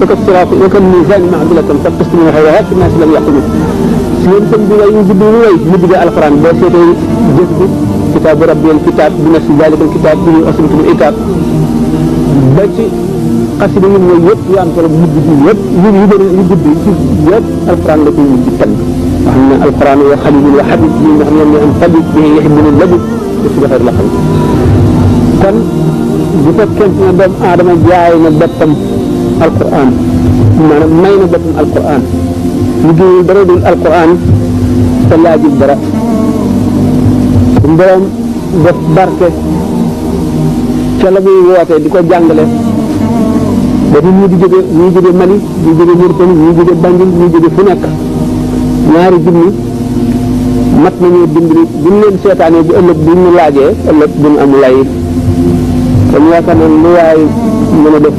فكالصراط وكالميزان معدلة فالقسط هواها في الناس لم يقوموا سين سن بي واي جبي واي مدغ القران بو سيتي جسد كتاب ربي الكتاب بنفس ذلك الكتاب به اصل الكتاب باتي قصيده يم ييب يام سولو مدغ ييب يي جبي ييب القران لا كاي مدغ تان waxna القران وخليل وحبيب لي nga xamne am tabit bi yahibul labi ci defar la xam kon bu fekkente ne doom aadama jaay na boppam alquran maanaam may na boppam alquran liggéeyul dara dul alquran te laajul dara borom def barke ca la muy woote di ko jàngale ba di ñu di jóge Mali di jóge Mauritanie ñu jóge Banjul ñu jóge fu nekk ñaari junni mat nañu dimbali buñ leen seetaanee bu ëllëg buñ ñu laajee ëllëg buñ am lay kon yaakaar naa lu waay mën a def